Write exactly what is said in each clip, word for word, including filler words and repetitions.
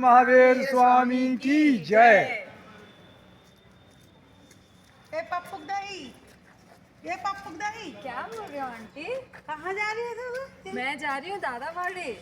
महावीर स्वामी की जय। ए पप्पू दाई, ए पप्पू दाई, क्या बोल रहे हो आंटी? कहाँ जा रही है तू? मैं जा रही हूँ दादावाड़ी।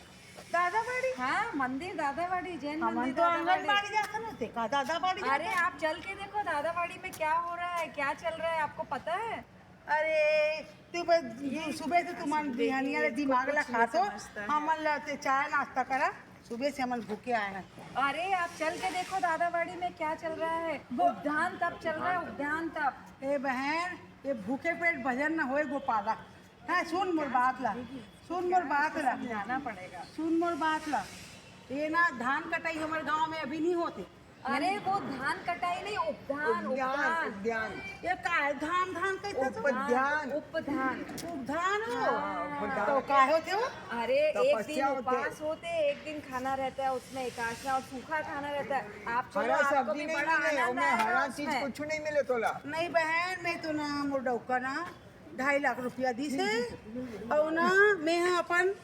दादावाड़ी? हाँ, मंदिर दादावाड़ी, जैन हमन मंदिर तो दादावाड़ी। आंगनबाड़ी जाथन होते का दादावाड़ी अरे, जाथन? आप चल के देखो दादावाड़ी में क्या हो रहा है, क्या चल रहा है, आपको पता है? अरे तू बस सुबह से तुमन बिहानिया ले दिमाग ला खातो। समझता है। हमन ला ते चाय नाश्ता करा, सुबह से हमन भूखे आए हैं। अरे, आप चल के देखो दादावाड़ी में क्या चल रहा है। उपधान तप चल रहा है, उपधान तप। ए बहन, ये भूखे पेट भजन न होए गोपाला। हाँ, सुन मोर बात ला, सुन मोर बात ला, जाना पड़ेगा। सुन मोर बात ला। ये ना धान कटाई हमारे गांव में अभी नहीं होते। अरे, वो धान कटाई नहीं, उपधान, उद्यान उपधान। उद्यान ये का है? धान धान कहते तो उपध्यान उपधान। उपधान हो। हाँ, उपध्यान। तो काहे होते हो? अरे, एक दिन तपस्या होते। उपास होते, एक दिन खाना रहता है, उसमें एकादशा और सूखा खाना रहता है। आप चलो, हरा आपको सब्जी भी नहीं बड़ा मिले, आनंद ओमे आएगा हरा चीज उसमें। कुछ नहीं मिले तोला। नहीं बहन, मैं तो ना मोर डौका ना ढाई लाख रुपया दी से और ना मैं हा अपन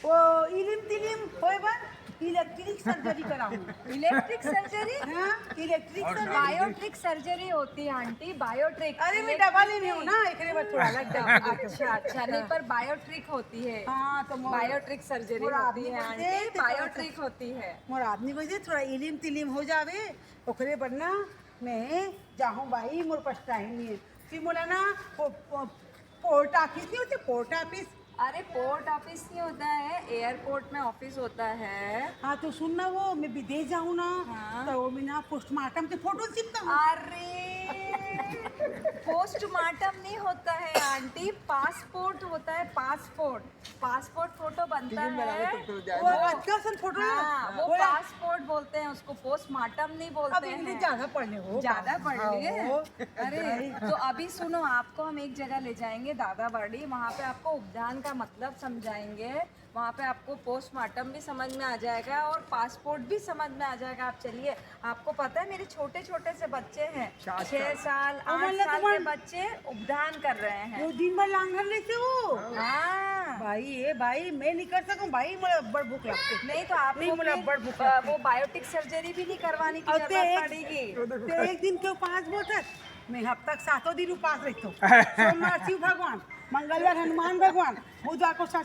वो इलिम तिलिम होए बर इलेक्ट्रिक सर्जरी कराऊं। Electric surgery? हाँ, इलेक्ट्रिक सर्जरी। बायोट्रिक सर्जरी होती है आंटी, बायोट्रिक। अरे मैं डबल ही नहीं हूँ ना, एकरे बर थोड़ा अलग टाइप। अच्छा, अच्छा, नहीं, पर बायोट्रिक होती है। हाँ तो मोर बायोट्रिक सर्जरी मोर होती आदमी है बोलते आंटी, हैं, तो बायोट्रिक होती है। मोर आदमी को थोड़ा इलिम तिलिम हो जावे, ओकरे बर ना मैं जाहूँ बाई, मोर पास टाइम नहीं है। फिर मोला ना वो, वो पोस्ट ऑफिस नहीं होते, पोस्ट ऑफिस। अरे, पोस्ट ऑफिस नहीं होता है, एयरपोर्ट में ऑफिस होता है। हाँ तो सुन ना, वो मैं विदेश जाऊँ ना हाँ। तो वो मैं ना पोस्टमार्टम के फोटो चिपका हूँ। अरे, पोस्टमार्टम नहीं होता है आंटी, पासपोर्ट होता है, पासपोर्ट। पासपोर्ट फोटो बनता फिल्म बना है। के तो जाए वो ना। अच्छा सन फोटो हाँ, वो बोला, पासपोर्ट बोलते हैं उसको, पोस्टमार्टम नहीं बोलते अब इंग्लिश हैं। ज्यादा पढ़ ले हो। ज्यादा पढ़ हाँ, लिए। वो। अरे, तो अभी सुनो, आपको हम एक जगह ले जाएंगे, दादावाड़ी। वहाँ पे आपको उपधान का मतलब समझाएंगे, वहाँ पे आपको पोस्टमार्टम भी समझ में आ जाएगा और पासपोर्ट भी समझ में आ जाएगा। आप चलिए, आपको पता है मेरे छोटे छोटे से बच्चे हैं, सात छह साल। साल, ओ, आठ मतलब साल के तुम्हारे बच्चे उपधान कर रहे हैं। वो दिन भर लांघन रहते हो। हाँ। भाई, ए भाई, मैं नहीं कर सकूँ भाई, मोला बड़ भूख लगती। नहीं तो आपको नहीं, मोला फिर, बड़ भूख अ, वो बायोटिक सर्जरी भी नहीं करवाने की और जरूरत ते- पड़ेगी। तो एक दिन के उपास बोलते, मैं हफ्ता के सातों दिन उपास रहता हूँ। सोमवार शिव भगवान, मंगलवार हनुमान भगवान, बुधवार को सच